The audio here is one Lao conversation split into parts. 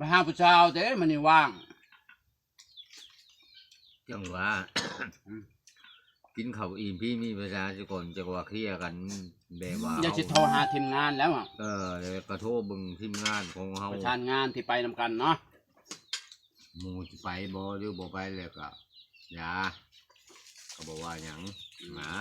ໄປຫາຜູ້ສາວເດ້ ມື້ນີ້ວ່າງ. ຈັ່ງວ່າ ອືມ ກິນເຂົ້າອີ່ມພີ້ມີປະຊາຊະກ່ອນ ຈັກວ່າເຄລຍກັນ ແບບວ່າ ຢ່າຊິໂທຫາທີມງານແລ້ວອະ. ເອີ ແລ້ວກໍໂທເບິ່ງທີມງານຂອງເຮົາ ປະສານງານທີ່ໄປນຳກັນເນາະ. ໝູ່ຊິໄປບໍ່ ຫຼືບໍ່ໄປແລ້ວກໍຢ່າ ກໍບໍ່ວ່າຫຍັງ ອືມ ນະ.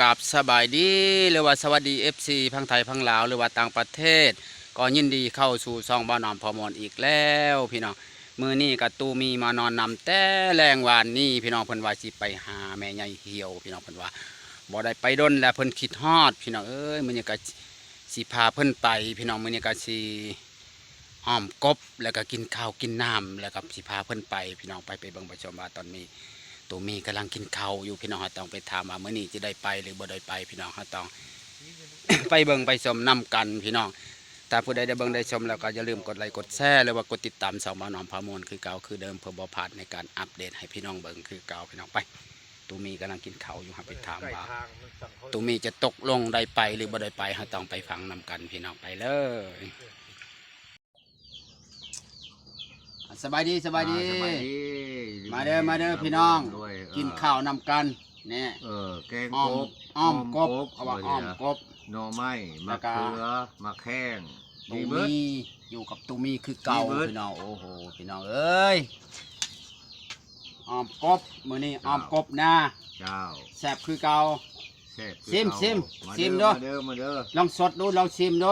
ກາບສະບາຍດີ ຫຼືວ່າສະຫວັດດີ ເອັຟຊີ ຝັ່ງໄທຝັ່ງລາວ ຫຼືວ່າຕ່າງປະເທດ ກໍຍິນດີເຂົ້າສູ່ຊ່ອງບ່າວນ້ອມພາມ່ວນອີກແລ້ວພີ່ນ້ອງ. ມື້ນີ້ກໍຕູມີມານອນນຳແຕ່ແລງວານນີ້ພີ່ນ້ອງ ເພິ່ນວ່າຊິໄປຫາແມ່ໃຫຍ່ຫ່ຽວພີ່ນ້ອງ ເພິ່ນວ່າບໍ່ໄດ້ໄປດົນແລ້ວ ເພິ່ນຄິດຮອດພີ່ນ້ອງເອີຍ. ມື້ນີ້ກໍຊິພາເພິ່ນໄປພີ່ນ້ອງ ມື້ນີ້ກໍຊິ ອ້ອມກົບ ແລ້ວກໍກິນເຂົ້າກິນນ້ຳ ແລ້ວກໍຊິພາເພິ່ນໄປພີ່ນ້ອງ. ໄປ ໄປເບິ່ງໄປຊົມວ່າຕອນນີ້ ໂຕມີກຳລັງກິນເຂົ້າຢູ່ພີ່ນ້ອງ. ເຮົາຕ້ອງໄປຖາມວ່າມື້ນີ້ຈະໄດ້ໄປ ຫຼືບໍ່ໄດ້ໄປພີ່ນ້ອງ. ເຮົາຕ້ອງໄປເບິ່ງໄປຊົມນຳກັນພີ່ນ້ອງ. ຖ້າຜູ້ໃດໄດ້ເບິ່ງໄດ້ຊົມແລ້ວກໍຢ່າລືມກົດໄລກົດແຊ ຫຼືວ່າກົດຕິດຕາມຊ່ອງບ່າວນ້ອມພາມ່ວນຄືເກົ່າຄືເດີມ ເພື່ອບໍ່ພາດໃນການອັບເດດໃຫ້ພີ່ນ້ອງເບິ່ງຄືເກົ່າພີ່ນ້ອງ. ໄປ ໂຕມີກຳລັງກິນເຂົ້າຢູ່ ເຮົາໄປຖາມວ່າໂຕມີຈະຕົກລົງໄດ້ໄປ ຫຼືບໍ່ໄດ້ໄປ. ເຮົາຕ້ອງໄປຟັງນຳກັນພີ່ນ້ອງ ໄປເລີຍ. ສະບາຍດີ ສະບາຍດີ ອ່າ ສະບາຍດີ ມາເດີ ມາເດີພີ່ນ້ອງ ເອີ ກິນເຂົ້ານຳກັນແນ່. ເອີ ແກງ ອ້ອມ ກົບ ອ້ອມ ອ້ອມ ກົບ ເຂົາວ່າອ້ອມ ອ່ອມ ກົບ ໜໍ່ໄມ້ ແລ້ວກໍ ໝາກເຂືອ ໝາກແຂ້ງ ໂຕມີຢູ່ກັບໂຕມີຄືເກົ່າພີ່ນ້ອງ. ໂອ້ໂຫ ພີ່ນ້ອງເອີຍ ອ້ອມກົບ ມື້ນີ້ອ້ອມກົບນາ. ເຈົ້າ ແຊບຄືເກົ່າ. ແຊບຄືເກົ່າ ຊິມ ຊິມ ມາເດີ ຊິມດູ ມາເດີ ມາເດີ ລອງສົດດູ ລອງຊິມດູ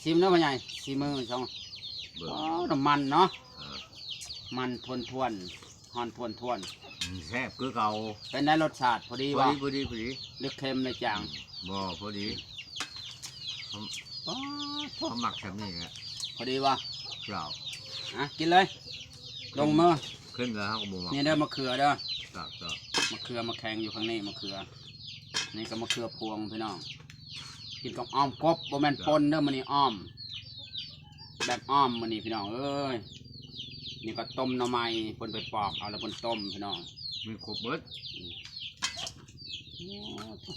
ຊິມດູພໍ່ໃຫຍ່ ຊິມືສອງ ເບິ່ງ ອໍ ນ້ຳມັນເນາະ ເອີ ມັນທວນໆ ຮ້ອນທວນໆ ອືມ ແຊບຄືເກົ່າ. ເປັນໄດ ລົດຊາດພໍດີບໍ່? ພໍດີ ພໍດີ ພໍດີ ຫຼືເຄັມ ຫຼືຈາງ? ອືມ ບໍ່ ພໍດີ ອໍ ເຮົາມັກຊ່ຳນີ້ແຫຼະ ພໍດີບໍ່? ເຈົ້າ ອ່ະ ກິນເລີຍ ລົງມື ຂຶ້ນແລ້ວເຮົາກໍບໍ່ມັກ. ນີ້ເດີ ມະເຂືອເດີ ເຈົ້າ ເຈົ້າ ມະເຂືອ ມະແຂງຢູ່ຂ້າງນີ້ ມະເຂືອ ນີ້ກໍມະເຂືອພວງພີ່ນ້ອງ. ກິນກັບອ້ອມກົບ ບໍ່ແມ່ນ ເຈົ້າ ປົ່ນເດີ ມື້ນີ້ອ້ອມ ແບບອ້ອມມື້ນີ້ພີ່ນ້ອງເອີຍ. ນີ້ກໍຕົ້ມໜໍ່ໄມ້ ເພິ່ນໄປປອກເອົາແລ້ວເພິ່ນຕົ້ມພີ່ນ້ອງ ມີຄົບເບິດ ອືມ ໂອ້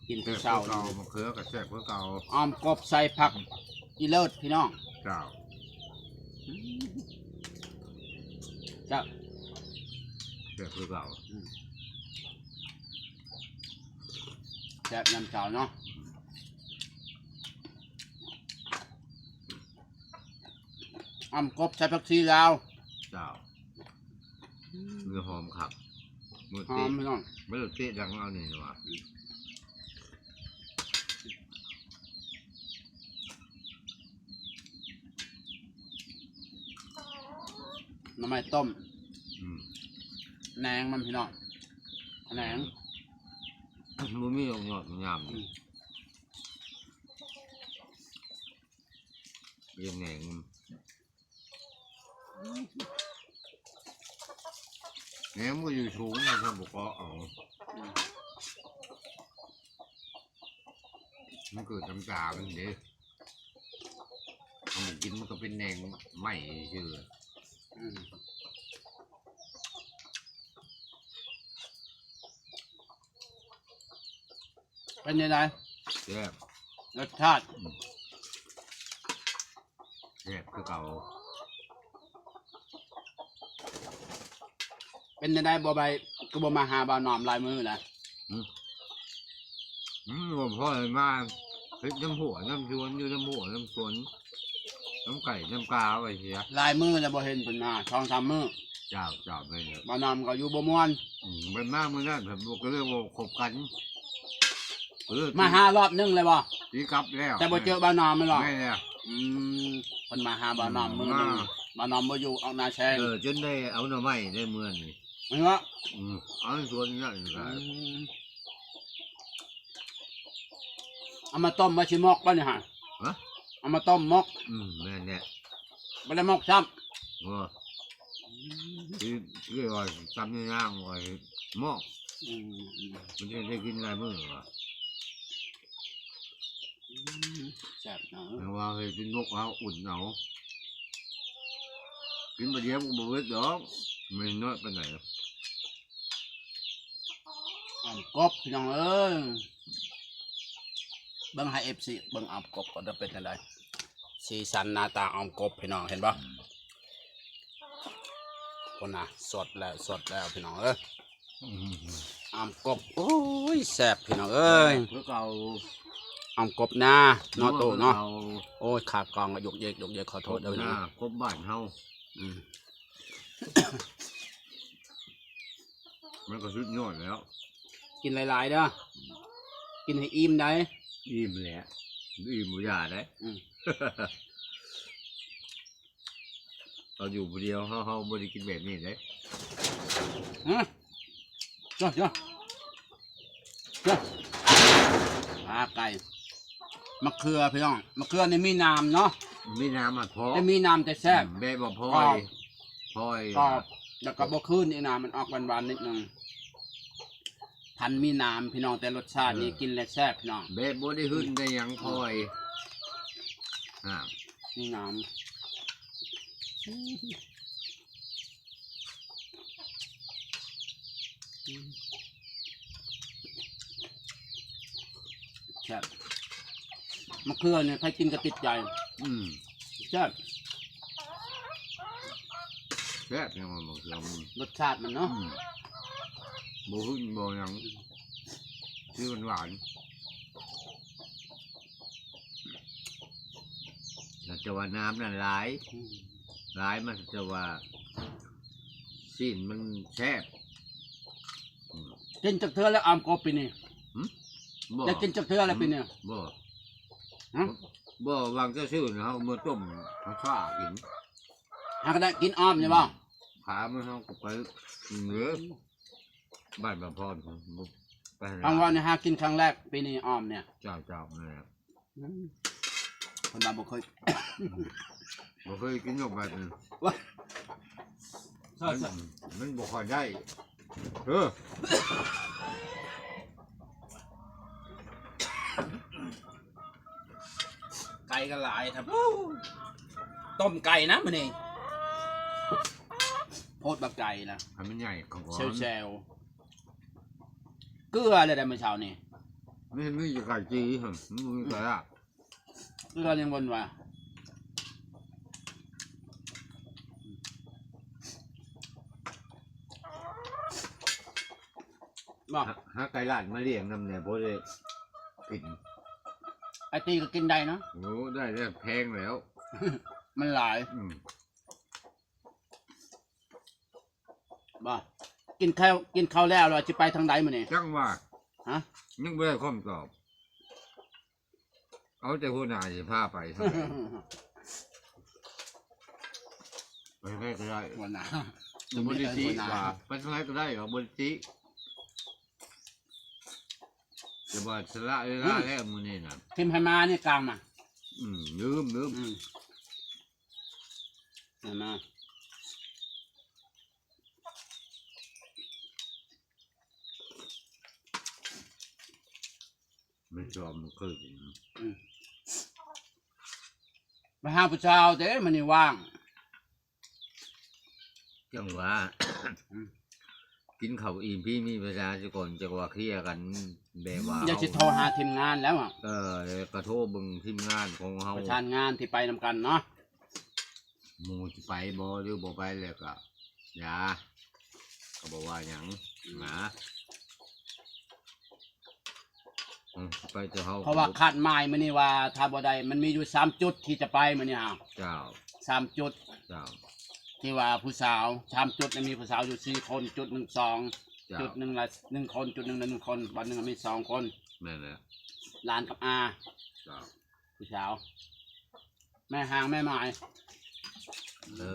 ກິນແຕ່ເຊົ້າ ແຊບຄືເກົ່າ ມະເຂືອກໍແຊບຄືເກົ່າ ອ້ອມກົບໃສ່ຜັກ ອີເລີດພີ່ນ້ອງ ເຈົ້າ ອືມ ເຈົ້າ ແຊບຄືເກົ່າ ອືມ ແຊບຍາມເຊົ້າເນາະ ອືມ ອ້ອມກົບໃສ່ຜັກຊີລາວ ເຈົ້າ ອືມ ມີຫອມຄັກ ມື້ ຫອມພີ່ນ້ອງ ມື້ເຕະດັງເອົານີ້ວ່າ ອືມ ໜໍ່ໄມ້ຕົ້ມ ອືມ ຂະແໜງມັນພີ່ນ້ອງ ຂະແໜງ ບໍ່ມີດອກຍອດງາມ ອືມ ຂະແໜງ ແໜງມັນກໍຢູ່ສູງ ມັນກໍບໍ່ເກາະເອົາ ອືມ ມັນເກີດຈຳຈາມັນເດ້ ເຮົາບໍ່ກິນມັນກໍເປັນແໜງໄມ້ຊື່ ອືມ ເປັນຈັ່ງໃດ? ແຊບ ລົດຊາດ ອືມ ແຊບຄືເກົ່າ ເປັນຈັ່ງໃດບໍ່ໄປ ຄືບໍ່ມາຫາບ່າວນ້ອມຫຼາຍມື້ລະ? ອືມ ອືມ ບໍ່ພໍໄດ້ມາ ເຮັດນຳຫົວນຳສວນ ຢູ່ນຳຫົວນຳສວນ ນຳໄກ່ນຳກາໄວ້ເສຍ ຫຼາຍມື້ແລ້ວບໍ່ເຫັນເພິ່ນມາ ສອງສາມມື້ ເຈົ້າ ເຈົ້າ ແມ່ນແລ້ວ ບ່າວນ້ອມກໍຢູ່ບໍ່ມ່ວນ ອືມ ເພິ່ນມາມື້ນັ້ນ ເພິ່ນກໍເລີຍບໍ່ຄົບກັນ ເອີ ມາຫາລອບໜຶ່ງແລ້ວບໍ່? ຊິກັບແລ້ວ ແຕ່ບໍ່ເຈີບ່າວນ້ອມແມ່ນບໍ່? ແມ່ນແລ້ວ ອືມ ເພິ່ນມາຫາບ່າວນ້ອມ ອືມ ມື້ໜຶ່ງ ມາ ບ່າວນ້ອມບໍ່ຢູ່ ອອກນາແຊງ ເອີ ຈົນໄດ້ເອົາໜໍ່ໄມ້ໃນເມືອງນີ້ ແມ່ນບໍ່? ອືມ ເອົາໃນສວນນັ້ນ ອືມ ເອົາມາຕົ້ມ ວ່າຊິໝົກບໍ່ນີ້ຫະ? ຮະ? ເອົາມາຕົ້ມໝົກ ອືມ ແມ່ນແຫຼະ ບໍ່ໄດ້ໝົກຊ້ຳ ບໍ່ ອືມ ທີ່ ທີ່ວ່າຕຳຍາງວ່າເໝາະ ອືມ ອືມ ມັນຈະໄດ້ກິນຫຼາຍມື້ວ່າ ອືມ ແຊບເນາະ ແຕ່ວ່າເຮັດເປັນໝົກເອົາ ອຸ່ນເອົາ ກິນບາດດຽວມັນກໍບໍ່ເບິດດອກ ມັນນ້ອຍປານໃດ. ອ້ອມກົບພີ່ນ້ອງເອີຍ ເບິ່ງໃຫ້ເອັຟຊີເບິ່ງອ້ອມກົບກ່ອນ ຈະເປັນຈັ່ງໃດ ສີສັນໜ້າຕາອ້ອມກົບພີ່ນ້ອງເຫັນບໍ່? ອືມ ພຸ້ນນະ ສົດແລ້ວ ສົດແລ້ວພີ່ນ້ອງເອີຍ ອືມ ອ້ອມກົບ ໂອ້ຍ ແຊບພີ່ນ້ອງເອີຍ ຄືເກົ່າ ອ້ອມກົບນາເນາະ ໂຕເນາະ ໂອ້ຍ ຂາກອງກໍຍົກເຢກ ຍົກເຢກ ຂໍໂທດເດີ ກົບນາ ພີ່ນ້ອງ ກົບບ້ານເຮົາ ອືມ ມັນກໍສຸດຍອດແລ້ວ ກິນຫຼາຍໆເດີ ກິນໃຫ້ອີ່ມໄດ໋ ອີ່ມແຫຼະ ອີ່ມບໍ່ຢ່າໄດ໋ ອືມ ເຮົາຢູ່ຜູ້ດຽວ ເຮົາ ເຮົາບໍ່ໄດ້ກິນແບບນີ້ເດ້ ຮະ ຈ້າ ຈ້າ ຈ້າ ອາ ໄກ່ ໝາກເຂືອພີ່ນ້ອງ ໝາກເຂືອນີ້ມີໜາມເນາະ ມີໜາມ ມັນພໍ ແຕ່ມີໜາມແຕ່ແຊບ ອືມ ແບບບໍ່ພໍ ກອບ ພໍ ກອບ ແລ້ວກໍບໍ່ຄືນອີກນະ ມັນອອກຫວານໆນິດໜຶ່ງ ພັນມີໜາມພີ່ນ້ອງ ແຕ່ລົດຊາດນີ້ ເອີ ກິນແລ້ວແຊບພີ່ນ້ອງ ແບບບໍ່ໄດ້ຫຶ່ນໄດ້ຫຍັງ ອືມ ພໍ ອາ ມີໜາມ ແຊບ ໝາກເຂືອນີ້ໃຜກິນກໍຕິດໃຈ ອືມ ແຊບ ແຊບ ຍັງວ່າໝາກເຂືອມັນ ລົດຊາດມັນເນາະ ອືມ ບໍ່ຫຶ່ນບໍ່ຫຍັງ ຄືມັນຫວານ ແລ້ວແຕ່ວ່ານ້ຳນັ້ນຫຼາຍ ອືມ ຫຼາຍ ມັນແຕ່ວ່າຊີ້ນມັນແຊບ ອືມ ກິນຈັກເທື່ອແລ້ວອ້ອມກົບປີນີ້ ຫື ບໍ່ ໄດ້ກິນຈັກເທື່ອແລ້ວປີນີ້ ບໍ່ ຫື ບໍ່ ຫວ່າງຈະຊື້ນະ ເຮົາເອົາມາຕົ້ມ ເຮົາຂ້າກິນ ຫາກະໄດ້ກິນອ້ອມນີ້ບໍ່ ອືມ ຂາມັນເຮົາກໍໄປເໜືອ ບ້ານບາງພອນ ໄປຫາ ຟັງວ່ານີ້ຫາກິນຄັ້ງແລກປີນີ້ອ້ອມນີ້ ເຈົ້າ ເຈົ້າ ນັ້ນແຫຼະ ອືມ ເພິ່ນວ່າບໍ່ເຄີຍ ບໍ່ເຄີຍກິນດອກແບບນີ້ ມັນ ມັນບໍ່ຄ່ອຍໄດ້ ເອີ ໄກ່ກໍຫຼາຍ ຖ້າ ຕົ້ມໄກ່ນະມື້ນີ້ ໂພດບັກໄກ່ນະ ໃຫ້ມັນໃຫຍ່ກ່ອນ ແຊວໆ ເກືອແລ້ວໄດ໋ມື້ເຊົ້ານີ້ ມີ ມີແຕ່ໄກ່ຈີ່ຫັ້ນ ມັນບໍ່ມີໄກ່ລາບ ເກືອຍັງບໍ່ວ່າ ບໍ່ ຫາ ຫາໄກ່ລາດມາລ້ຽງນຳແດ່ ພໍໄດ້ກິນ ໄອ້ຕີກໍກິນໄດ້ເນາະ ໂອ້ ໄດ້ແລ້ວ ແພງແລ້ວ ມັນຫຼາຍ ອືມ ບໍ່ ກິນເຂົ້າ ກິນເຂົ້າແລ້ວ ແລ້ວຊິໄປທາງໃດມື້ນີ້ ຈັກວ່າ ຮະ ຍັງບໍ່ໄດ້ຄຳຕອບ ເອົາແຕ່ຫົວໜ້າຊິພາໄປທາງໃດ ໄປໃສກໍໄດ້ ຫົວໜ້າ ບໍ່ໄດ້ຕິ ວ່າໄປທາງໃດກໍໄດ້ ວ່າບໍ່ໄດ້ຕິ ແຕ່ວ່າສະຫຼະເວລາແລ້ວມື້ນີ້ນະ ຖິ້ມໃຫ້ໝານີ້ກາງນະ ອືມ ລືມ ລືມ ອືມ ໃຫ້ໝາ ມັນຊອມ ມັນຄື ອືມ ມາຫາຜູ້ສາວເດ້ ມື້ນີ້ວ່າງ ຈັ່ງວ່າ ອືມ ກິນເຂົ້າອີ່ມພີມີປະຊາຊະກ່ອນ ຈັກວ່າເຄລຍກັນ ແບບວ່າ ຢ່າຊິໂທຫາທີມງານແລ້ວ ເອີ ກະໂທເບິ່ງທີມງານຂອງເຮົາ ປະສານງານທີ່ໄປນຳກັນເນາະ ໝູ່ຊິໄປບໍ່ ຫຼືບໍ່ໄປແລ້ວກະຢ່າ ກໍບໍ່ວ່າຫຍັງ ອືມ ນະ ອືມ ໄປແຕ່ເຮົາ ເພາະວ່າຄາດໝາຍມື້ນີ້ວ່າ ຖ້າບໍ່ໄດ້ ມັນມີຢູ່ສາມຈຸດທີ່ຈະໄປມື້ນີ້ເຮົາ ເຈົ້າ ສາມຈຸດ ເຈົ້າ ທີ່ວ່າຜູ້ສາວ ສາມຈຸດ ມີຜູ້ສາວຢູ່ສີ່ຄົນ ຈຸດໜຶ່ງສອງ ເຈົ້າ ຈຸດໜຶ່ງລະໜຶ່ງຄົນ ຈຸດໜຶ່ງລະໜຶ່ງຄົນ ບ່ອນໜຶ່ງມີສອງຄົນ ແມ່ນແຫຼະ ຫຼານກັບອາ ເຈົ້າ ຜູ້ສາວ ແມ່ຮ່າງແມ່ໝາຍ ເອີ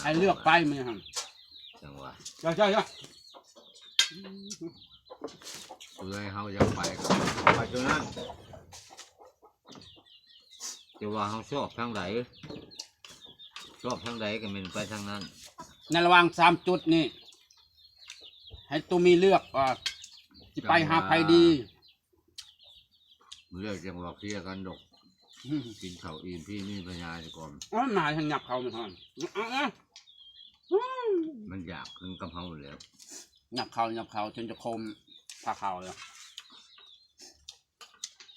ໃຫ້ເລືອກໄປມື້ຫັ້ນ ຈັ່ງວ່າ ເຈົ້າ ເຈົ້າ ເຈົ້າ ເພື່ອໃຫ້ເຮົາຢາກໄປກໍໄປຕົວນັ້ນ. ແຕ່ວ່າເຮົາຊອບທາງໃດ ຊອບທາງໃດກໍແມ່ນໄປທາງນັ້ນ. ໃນລະຫວ່າງສາມຈຸດນີ້ ໃຫ້ໂຕມີເລືອກວ່າຊິໄປຫາໃຜດີ. ເລືອກຈັ່ງວ່າເຄລຍກັນດອກ. ອືມ ກິນເຂົ້າອີ່ມ ພີ້ມີພະຍາຊິກ່ອນ. ໂອ້ຍ ໝາຍັງຫຍັບເຂົ້າມັນຮອນ. ເອົາ ເອົາ ມັນຢາກຄືກັບເຮົາແລ້ວ. ຫຍັບເຂົ້າ ຫຍັບເຂົ້າ ຈົນຈະຄົມພາເຂົ້າແລ້ວ.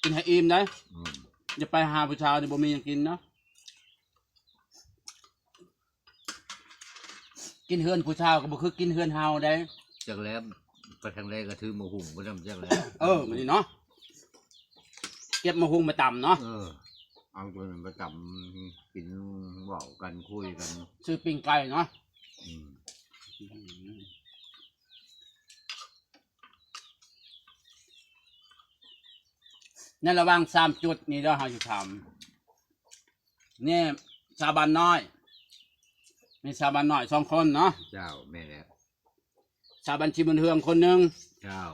ກິນໃຫ້ອີ່ມໄດ໋. ອືມ ຢ່າໄປຫາຜູ້ສາວນີ້ບໍ່ມີຫຍັງກິນເນາະ. ກິນເຮືອນຜູ້ສາວກໍບໍ່ຄືກິນເຮືອນເຮົາໄດ໋. ຈັກແລ້ວ ໄປທາງໃດກໍຖືໝາກຫຸ່ງໄປນຳຈັກແລ້ວ. ເອີ ມື້ນີ້ເນາະ ເກັບໝາກຫຸ່ງມາຕຳເນາະ. ເອີ ເອົາຕົວນັ້ນມາຕຳກິນ ເວົ້າກັນ ຄຸຍກັນ ຊື້ປີ້ງໄກ່ເນາະ. ອືມ ໃນລະຫວ່າງສາມຈຸດນີ້ເດີ ເຮົາຊິຖາມ ນີ້ ຊາວບ້ານນ້ອຍ ມີຊາວບ້ານນ້ອຍສອງຄົນເນາະ. ເຈົ້າ ແມ່ນແລ້ວ. ຊາວບ້ານຊີບຸນເຮືອງຄົນໜຶ່ງ. ເຈົ້າ.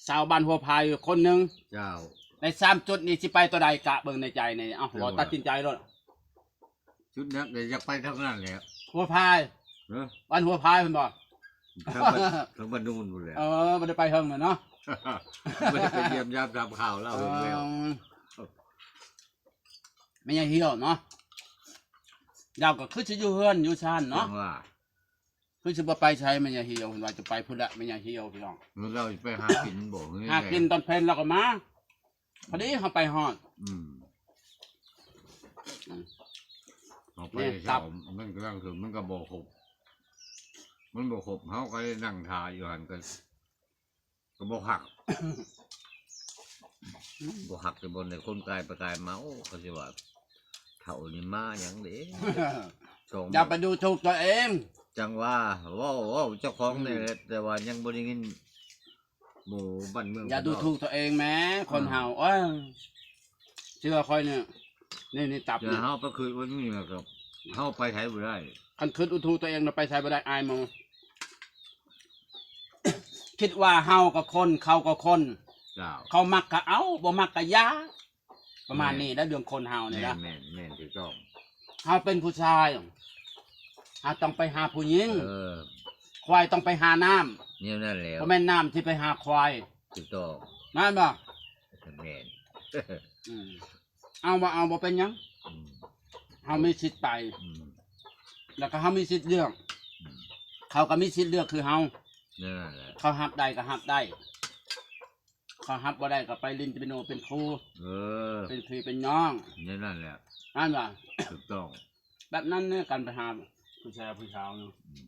ຊາວບ້ານຫົວພາຍຄົນໜຶ່ງ. ເຈົ້າ. ໃນສາມຈຸດນີ້ຊິໄປຕົວໃດ ກະເບິ່ງໃນໃຈນີ້. ເອົ້າ ເຈົ້າ ເວົ້າຕັດສິນໃຈໂລດ. ຈຸດນັ້ນກໍຢາກໄປທາງນັ້ນແຫຼະ. ຫົວພາຍ. ເອີ ບ້ານຫົວພາຍພຸ້ນບໍ່? ທາງບ້ານ ທາງບ້ານນູນພຸ້ນແຫຼະ. ເອີ ບໍ່ໄດ້ໄປເຖິງແລ້ວເນາະ. ບໍ່ໄດ້ໄປຢ້ຽມຢາມຖາມຂ່າວລາວເຖິງແລ້ວ. ອໍ ແມ່ຍາຍຫ່ຽວເນາະ ລາວກໍຄືຊິຢູ່ເຮືອນຢູ່ຊານເນາະ. ຈັ່ງວ່າ ຄືຊິບໍ່ໄປໃສແມ່ຍາຍຫ່ຽວ. ເພິ່ນວ່າຈະໄປພຸ້ນລະແມ່ຍາຍຫ່ຽວ ພີ່ນ້ອງ. ເອີ ລາວຊິໄປຫາກິນບໍ່? ຫາກິນຕອນເພັນລາວກໍມາ ພໍດີເຮົາໄປຮອດ. ອືມ ອືມ ເຮົາໄປເຊົ້າ ມັນກຳລັງຄື ມັນກໍບໍ່ຄົບ ມັນບໍ່ຄົບ ເຮົາກໍໄດ້ນັ່ງຖ້າຢູ່ຫັ້ນ ກໍ ກໍບໍ່ຄັກ ບໍ່ຄັກ ແຕ່ບໍ່ໄດ້ຄົນກາຍໄປກາຍມາ. ໂອ້ ເຂົາຊິວ່າເຖົ້ານີ້ມາຫຍັງເດ້. ສອງ ຢ່າໄປດູຖູກຕົວເອງ. ຈັ່ງວ່າ ເວົ້າ ເວົ້າເຈົ້າຂອງນີ້ແຫຼະ ອືມ ແຕ່ວ່າຍັງບໍ່ໄດ້ຍິນໝູ່ບ້ານເມືອງ. ຢ່າດູຖູກຕົວເອງແມ້ ຄົນເຮົາ. ເອີ ເອີ ເຊື່ອຂ້ອຍນີ້ ນີ້ ນີ້ຕັບນີ້ ເຮົາໄປຄິດວ່ານີ້ແລ້ວກໍເຮົາໄປໃສບໍ່ໄດ້. ຄັນຄິດດູຖູກຕົວເອງນະ ໄປໃສບໍ່ໄດ້ ອາຍໝູ່. ຄິດວ່າເຮົາກໍຄົນ ເຂົາກໍຄົນ. ເຈົ້າ. ເຂົາມັກກໍເອົາ ບໍ່ມັກກໍຢ່າ ປະມານນີ້ແຫຼະ ເລື່ອງຄົນເຮົານີ້ນະ. ແມ່ນ ແມ່ນ ແມ່ນ ຖືກຕ້ອງ. ເຮົາເປັນຜູ້ຊາຍ ເຮົາຕ້ອງໄປຫາຜູ້ຍິງ. ເອີ ຄວາຍຕ້ອງໄປຫານ້ຳ. ແນວນັ້ນແຫຼະ ບໍ່ແມ່ນນ້ຳທີ່ໄປຫາຄວາຍ. ຖືກຕ້ອງ. ແມ່ນບໍ່? ແມ່ນ. ອືມ ເອົາບໍ່ເອົາບໍ່ເປັນຫຍັງ. ອືມ ເຮົາມີສິດໄປ. ອືມ ແລ້ວກໍເຮົາມີສິດເລືອກ. ອືມ ເຂົາກໍມີສິດເລືອກຄືເຮົາ. ແນວນັ້ນແຫຼະ. ເຂົາຮັບໄດ້ກໍຮັບໄດ້ ເຂົາຮັບບໍ່ໄດ້ກໍໄປຫຼິ້ນເປຍໂນເປັນຄູ່. ເອີ ເປັນພີ່ເປັນນ້ອງ. ແນວນັ້ນແຫຼະ. ນັ້ນວ່າ ຖືກຕ້ອງ. ແບບນັ້ນເນາະ ການໄປຫາຜູ້ຊາຍຜູ້ສາວເນາະ. ອືມ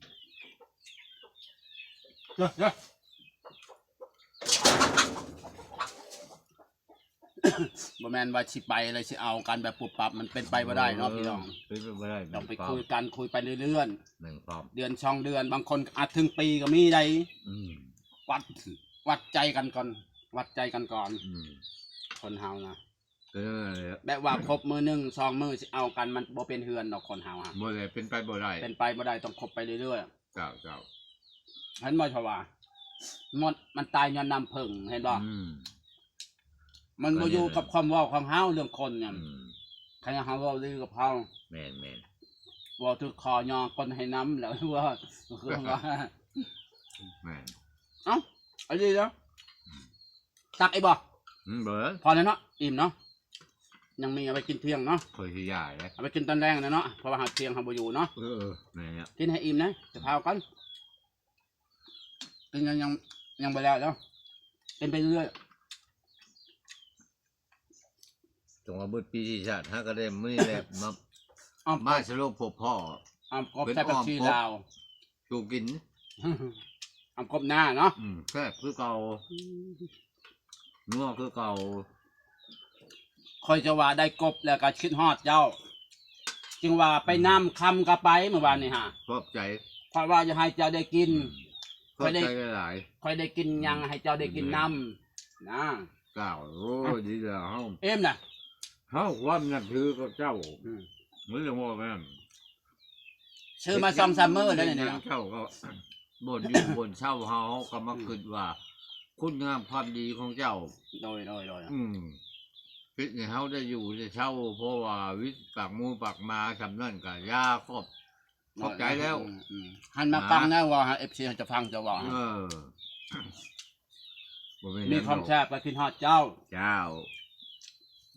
ເດີ ເດີ ບໍ່ແມ່ນວ່າຊິໄປແລ້ວຊິເອົາກັນແບບປຸບປັບ ມັນເປັນໄປບໍ່ໄດ້ເນາະ ເອີ ພີ່ນ້ອງ. ເປັນໄປບໍ່ໄດ້. ຕ້ອງໄປຄຸຍກັນ ຄຸຍໄປເລື້ອຍໆ. ແມ່ນຄວາມ ເດືອນສອງເດືອນ ບາງຄົນອາດເຖິງປີກໍມີໄດ໋. ອືມ ວັດ ວັດໃຈກັນກ່ອນ ວັດໃຈກັນກ່ອນ. ອືມ ຄົນເຮົານະ ເອີ ແບບວ່າຄົບມື້ໜຶ່ງສອງມື້ຊິເອົາກັນ ມັນບໍ່ເປັນເຮືອນດອກ ຄົນເຮົາຫະ. ບໍ່ໄດ້ ເປັນໄປບໍ່ໄດ້ ເປັນໄປບໍ່ໄດ້ ຕ້ອງຄົບໄປເລື້ອຍໆ. ເຈົ້າ ເຈົ້າ. ເຫັນບໍ່ ເຂົາວ່າ ມົດມັນຕາຍຍ້ອນນ້ຳເຜິ້ງ ເຫັນບໍ່? ອືມ ມັນບໍ່ຢູ່ກັບຄວາມເວົ້າຂອງເຮົາເລື່ອງຄົນນີ້. ອືມ ຄັນເຮົາເວົ້າດີກັບເຂົາ. ແມ່ນໆ. ເວົ້າຖືກຄໍຍ້ອນຄົນໃຫ້ນ້ຳແລ້ວ ວ່າ ຄືວ່າ ແມ່ນ. ເອົ້າ ອັນນີ້ເນາະ. ອືມ ຕັກອີກບໍ່? ອືມ ບໍ່ ພໍແລ້ວເນາະ ອີ່ມເນາະ. ຍັງມີເອົາໄປກິນທ່ຽງເນາະ. ຂ້ອຍຊິຢາຍເດ້ ເອົາໄປກິນຕອນແລງນະເນາະ ເພາະວ່າເຮົາທ່ຽງເຮົາບໍ່ຢູ່ເນາະ. ເອີ ເອີ ແມ່ນແລ້ວ. ກິນໃຫ້ອີ່ມນະ ຈະພາກັນ. ກິນຍັງ ຍັງ ຍັງບໍ່ແລ້ວເນາະ ກິນໄປເລື້ອຍ. ຈະວ່າເບິດປີທີ່ຊາດຫາກໍໄດ້ມື້ນີ້ແຫຼະ ມາ ອ້ອມ ມາສະຫຼຸບພົບພໍ້ ອ້ອມກົບ ເປັນ ໃສ່ແປັບຊີລາວ ສູ່ກິນ ອ້ອມກົບໜ້າເນາະ. ອືມ ແຊບຄືເກົ່າ. ອືມ ນົວຄືເກົ່າ. ຂ້ອຍຈະວ່າໄດ້ກົບແລ້ວກໍຄິດຮອດເຈົ້າ ຈຶ່ງວ່າໄປນຳຄຳກໍໄປມື້ວານນີ້ຫາ. ຂອບໃຈ. ຂ້ອຍວ່າຢາກໃຫ້ເຈົ້າໄດ້ກິນ. ອືມ ຂອບໃຈຫຼາຍໆ. ຂ້ອຍໄດ້ ຂ້ອຍໄດ້ກິນຫຍັງ ອືມ ໃຫ້ເຈົ້າໄດ້ກິນນຳນະ. ເຈົ້າ ໂອ້ຍ ດີແລ້ວເຮົາ ເອີມນະ ເຮົາຄວາມນັບຖືຂອງເຈົ້າ. ອືມ ມັນເລື່ອງວ່າແມ່ນ ຊື້ມາສອງສາມມື້ແລ້ວນີ້ເນາະ. ເຈົ້າກໍບ່ອນຢູ່ບ່ອນເຊົາເຮົາ ເຮົາກໍມາ ອືມ ຄິດວ່າຄຸນງາມຄວາມດີຂອງເຈົ້າ. ໂດຍ ໂດຍ ໂດຍ. ອືມ ເ ເຮັດໃຫ້ເຮົາໄດ້ຢູ່ໄດ້ເຊົາ ເພາະວ່າວິດປາກໝູປາກໝາສ່ຳນັ້ນກໍຢ່າ ຂອບ ຂອບໃຈແລ້ວ ອືມໆ ຫັນມາຟັງແນວເວົ້າໃຫ້ ເອັຟຊີ ເຮົາຈະຟັງເຈົ້າເວົ້າ ເອີ ບໍ່ແມ່ນ ມີຄວາມແຊບກໍຄິດຮອດເຈົ້າ ເຈົ້າ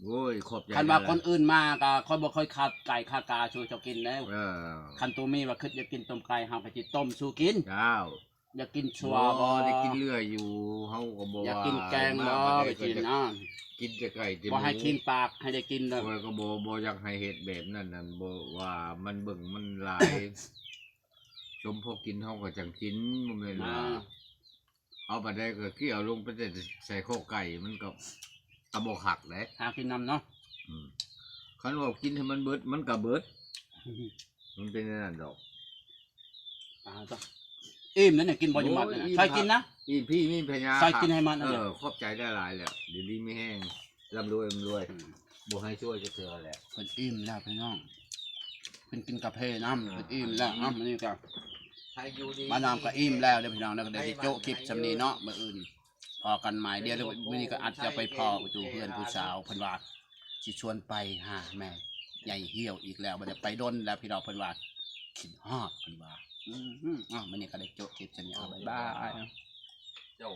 ໂອ້ຍ ຂອບໃຈ ຄັນວ່າຄົນອື່ນມາກໍຂ້ອຍບໍ່ເຄີຍຂາດໄກ່ຂາດກາສູ່ເຈົ້າກິນເດ້ ເອີ ຄັນໂຕມີວ່າຄິດຢາກກິນຕົ້ມໄກ່ ເຮົາກໍຊິຕົ້ມສູ່ກິນ ເຈົ້າ ຢາກກິນຊົ່ວບໍ່ ບໍ່ ໄດ້ກິນເລື້ອຍຢູ່ ເຮົາກໍບໍ່ ຢາກກິນແກງບໍ່ ມາບັດນີ້ກໍຢາກກິນ ກິນແຕ່ໄກ່ແຕ່ໝູ ບໍ່ໃຫ້ຂີ້ນປາກ ໃຫ້ໄດ້ກິນເດີ ຂ້ອຍກໍບໍ່ ບໍ່ຢາກໃຫ້ເຮັດແບບນັ້ນ ນັ້ນ ບໍ່ວ່າມັນເບິ່ງມັນຫຼາຍ ສົມພໍກິນເຮົາກໍຈັ່ງກິນ ບໍ່ແມ່ນວ່າ ອ່າ ເອົາປານໃດກໍເກີ້ຽວລົງໄປແຕ່ໃສ່ຄໍໄກ່ ມັນກໍ ກໍບໍ່ຄັກເດ້ ຫາກິນນຳເນາະ ອືມ ຄັນວ່າກິນໃຫ້ມັນເບິດ ມັນກໍເບິດ ອືມ ມັນເປັນແນວນັ້ນດອກ ອ່າ ອີ່ມແລ້ວນີ້ ກິນບໍ່ຢູ່ໝົດ ໂອ້ຍ ອີ່ມ ໃສ່ກິນນະ ອີ່ມ ພີ່ມີພະຍາ ໃສ່ກິນໃຫ້ມັນ ເອີ ຂອບໃຈຫຼາຍໆແລ້ວ ຢູ່ດີມີແຮງ ລ່ຳລວຍ ລ່ຳລວຍ ອືມ ບໍ່ໃຫ້ຊ່ວຍຈັກເທື່ອແຫຼະ ເພິ່ນອີ່ມແລ້ວພີ່ນ້ອງ ເພິ່ນກິນກາເຟນຳ ເພິ່ນອີ່ມແລ້ວ ເອົາ ມື້ນີ້ກໍ ໃຫ້ຢູ່ດີ ມານຳກໍອີ່ມແລ້ວເດີພີ່ນ້ອງເດີ ກໍໄດ້ໂຈະຄລິບສ່ຳນີ້ເນາະ ມື້ອື່ນພໍ້ກັນໃໝ່ ດຽວມື້ນີ້ກໍອາດຈະໄປພໍ້ຢູ່ເຮືອນຜູ້ສາວ ເພິ່ນວ່າຊິຊວນໄປຫາແມ່ໃຫຍ່ຫ່ຽວອີກແລ້ວ ບໍ່ໄດ້ໄປດົນແລ້ວພີ່ນ້ອງ ເພິ່ນວ່າຄິດຮອດ ເພິ່ນວ່າ ອືມ ເອົາ ມື້ນີ້ກໍໄດ້ໂຈະຄລິບສ່ຳນີ້ ເອົາ ບາຍບາຍ ເຈົ້າ